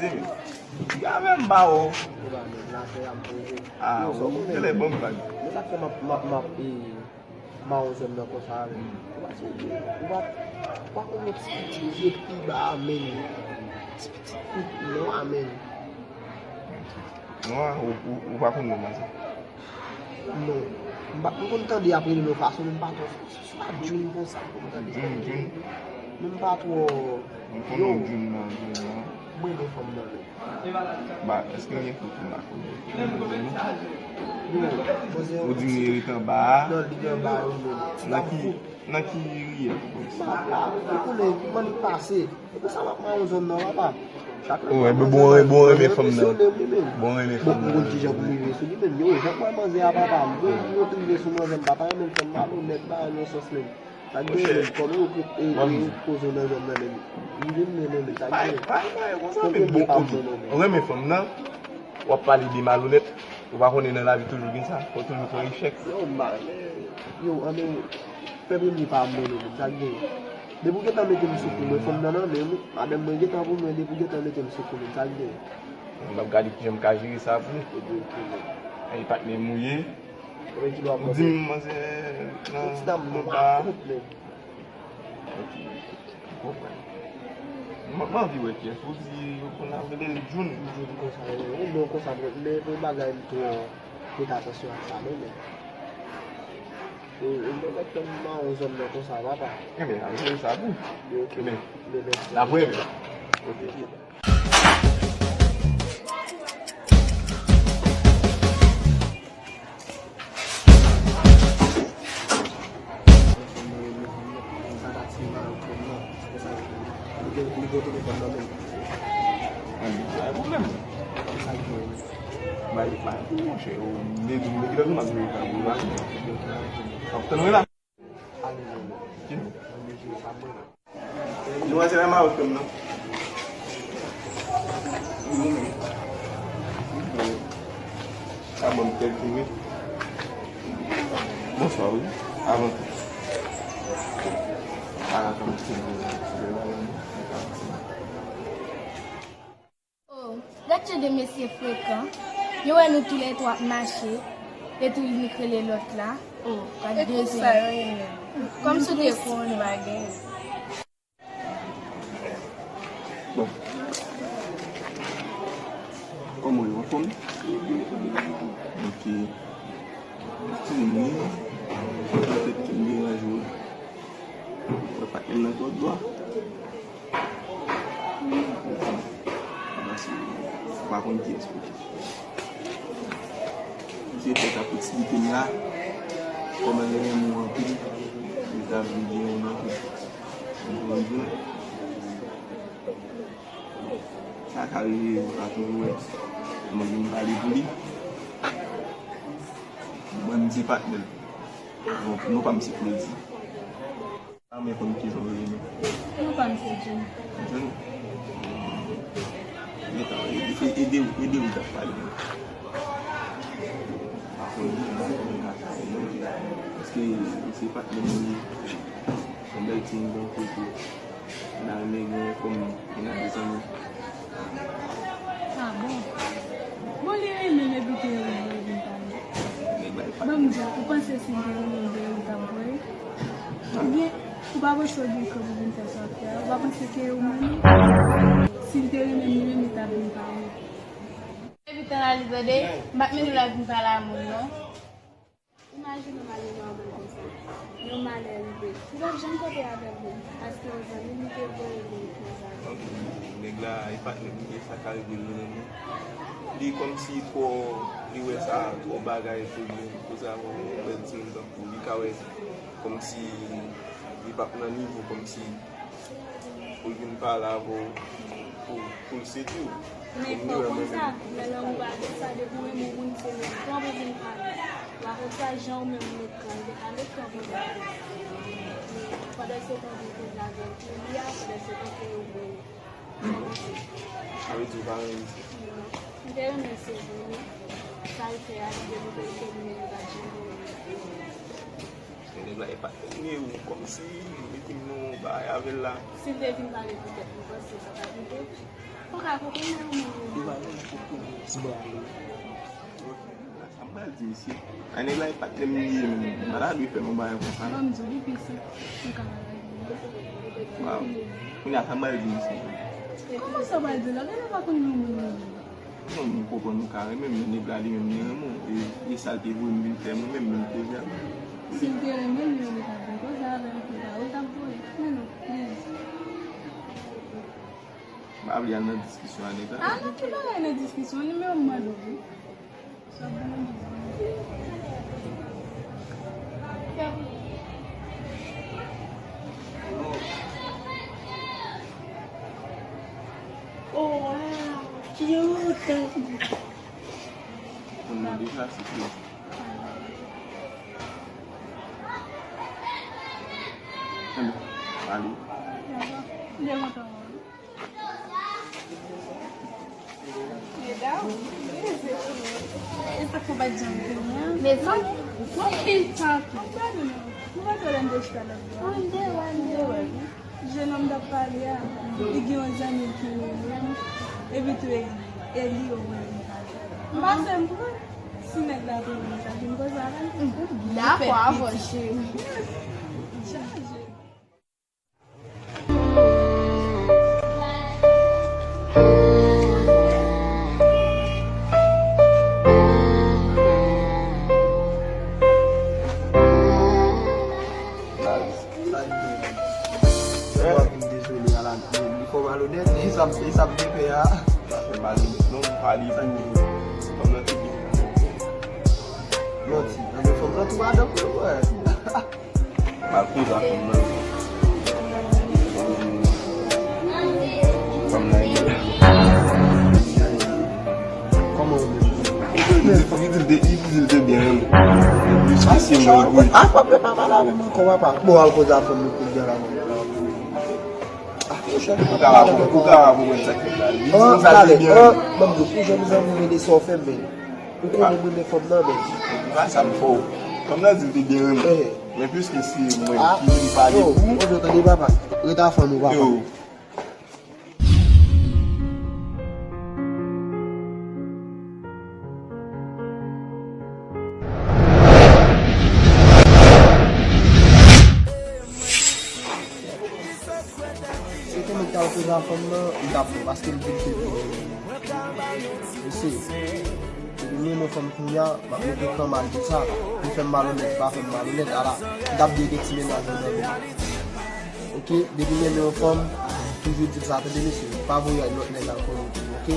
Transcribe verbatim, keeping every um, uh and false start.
Di avè m ba ou. Ou pa menm la fè a m poze. Ah, ou genlè ban m vag. Men sa k fè m ap, m ap, m ap, e, mawon zòn nan konsa avè m. Ou pa sonje, ou pa, ou pa konn yon ti pitit vye pi ba a menm. Ti pitit nwa menm. Nwa, ou, ou, ou pa konn non manzè? Non. M pa, m konn tande y ap rele l yon fason, men m pa twò, se pa June konsa m konn tande sa. June, June. Men m pa twò. M konn non June nan, June nan. Mwen gen fanm nan men. Ba, èske l gen foto m pa konnen? Ou di m li ret anba a? Non, li gen anba a, wi, men. Nan ki, nan ki riyèl? M pa ka, ou konnen, m annik pase. Se pou sa m ap mawon zòn nan, papa. Chak lè m wè manzè, bon, bon renmen fanm nan. Bon renmen fanm nan. Bon, m konn kijan pou m rive sou li menm. Yo, jan m wè manzè a, papa, m, m, m rive sou manzè, m pa ta renmen l fè m mal onèt, ba, nan sans menm. Sa k genyen menm, kòman yo, e, e, yo poze w nan zòn nan menm? Rive m mennen menm, sa k genyen? Konbyen moun pa m mennen menm? Ou renmen fanm nan, w ap pale de malonèt, ou pa konnen nan lavi toujou gen sa, fò toujou pran echèk. Yo, m pa renmen, yo, anben, fè premye pa a m mennen menm, sa k genyen? Depi w gentan mete m sou kou mwen, fanm nan nan men m wi, madanm mwen gentan pou mwen, depi w gentan mete m sou kou mwen, sa k genyen? M ap gade kijan m ka jere sa pou ou. Ebyen, oke, men. Ay, patnè m ou ye. Ou di m, manzè, nan, nan ba a. Ok, m konprann. M, m anvi wè kiyès ou di ou konn ap rele l June. June konsa, wi. Yon non konsa, men, men pou bagay m twò prete atansyon ak sa, non, men. E, e, mwen mèt fè m mawon zòn nan konsa, papa. Ebyen, n ap jere sa pou ou. Ebyen, oke. Ebyen, n ap voye men. Ok. Ann, pa gen pwoblèm. Bay, bay, monchè, yo, m te di w, m te gentan di w m ap jere sa pou ou la. W ap tann mwen la. Demwazèl a Mawòk menm non. Sa ban m tèt vini. Bonswa wi. Avan tou. Avan tou. Oh, gad jan de mesye frekan. Yo wè nou toulètwa ap mache, etou youn nik rele lòt la. Oh, gad de zen. Kòmsi w te konn bagay. Bon. Kòman w ye, anfòm? Ok. Ti moun, petèt ke m deranje w. Wè patnè m nan twòp dwa. Ou pa konn kiyès pou ki. Se fèt ak pwoksimitè m la, kòman l renmen w anpil, li ta vle gen yon nan tout. Ou konprann byen? Sa ka rive, ou ka toujou wè. Mwen vin pale pou li. Mwen, m se patnè l. Non, non pa m se Claudie. A, mwen konn kijan w rele non. Non pa m se June. June? Gentan, e, e, ede w, ede w t ap pale. Pa konn, pa konn ka pale non. Paske se patnè m li ye. Yon bèl ti moun kote. N a renmen gen kòm, n a de zanmi. Ah bon? Bon, li renmen m epi ke yo vle vin pale. Ban m di w, ou panse si l te renmen m, li t ap voye? Oubyen, ou pa panse w gen kran pou vin fè sa w ap fè a? Ou pa panse ke ou menm, si l te renmen m, li menm, li t ap vin pale? Epi tan la li tande, m pa t mete l ap vin pale a moun non. Imajine w malere w mwen konsa. Yon malè rive. Ou p ap janm kanpe avè l menm. Paske yon zanmi li te voye vin konsa. Nèg la, e patnè m li ye, sa ka rive l nan men. Li kòmsi twò, li wè sa twò bagay, twò byen. Koze avè yon bèl timoun tankou li ka wè kòmsi li p ap nan nivo, kòmsi pou l vin pale avè w, pou, pou l sedui w. Men fò w konn sa, lè lanmou pa gen sa, depi w renmen yon moun, se met tan pou vin pale. Ou pa konn sa, jan ou menm ou met tan, ou te ka met tan pou vin pale. Men pandan se tan ke w te lage pou li a, pandan se tan ke ou renmen. Sa vle di ou pa renmen misye? Non. M te renmen se vre, men sa l fè a, li te montre l ke li menm li pa t janm renmen m. Men nèg la e pa tèmine ou kòmsi li mete m nan yon Ay, avè l la. Si l te vin pale pou tèt li, panse sa ta rive. Ou ka konprann mwen, mwen. Li pa janm konprann ti bwa yo. Sa m pral di misye. Ay, nèg la e patnè m li ye menm. M pa ta dwe fè l yon bagay konsa non. Ban m di w, li pisi. Ou ka pale avè l. Waw. Kounye a, sa m pral di misye. Kòman sa w pral di l? Gade, l pa konn yon moun menm. Non, m konprann ou ka renmen m, men nèg la li menm li renmen w. E, e sa l te voye m vin fè mwen menm, menm koze a. Si l te renmen m, li menm li t ap vin koze avè m, pou sa, ou t ap voye. Men non, please. M pa vle al nan diskisyon a nèg la. Ah, nan ki bagay nan diskisyon? Nimewo m mande w, wi. Sa bon, oh, wow, cute. Moun nan deplase tou. Hello, alo. Mezanmi, yon pil tan tou. Jenòm t ap pale a, li gen yon zanmi ki renmen l, epi tou e, e li yo renmen l. M pa fè m pran, si nèg la te renmen sa, vin koze avè l. Dakò, avanse. Chaje. Sa li ye menm. Sè m ap vin dezole a la, li, li fò malonèt, e sa m, e sa m te fè a. Sa fè malonèt non, m pale pou fanm nan te byen. Manti, nan men fanm nan tou madanm mwen, wè. M al koze ak fanm nan. Fanm nan ye. Kòman ou menm? Li di, li di l te, li di l te byen renmen. Li fasil mwen vre. Ah, papa, pa pale avè m ankò, papa. Bon, al koze ak fanm nan pou l byen renmen. Ah, monchè. Ou ka pa konprann, ou ka pa konprann sa k fèt la. Li di l sa l te byen renmen. Ban m di w, pou jèn zanmi m, men de sa w fè m, men. Ou konnen mwen renmen fanm nan, men. E pa sa m fè w. Fanm nan di l te byen renmen. Men piske se mwen ki vin pale pou ou. Yo, tande papa. Ret a fanm ou, papa. Yo. Se ke mwen ta otorizan fanm nan, m ta fè, paske m te fè. Mesye, depi m renmen yon fanm kounye a, m ap mete kan mal pou sa. Li fè m malonèt, li pa fè m malonèt, ala, m t ap byen gen ti mennaj nan men. Oke, depi m renmen yon fanm, toujou di m sa, tande mesye, pa voye lòt nèg al konnen, oke?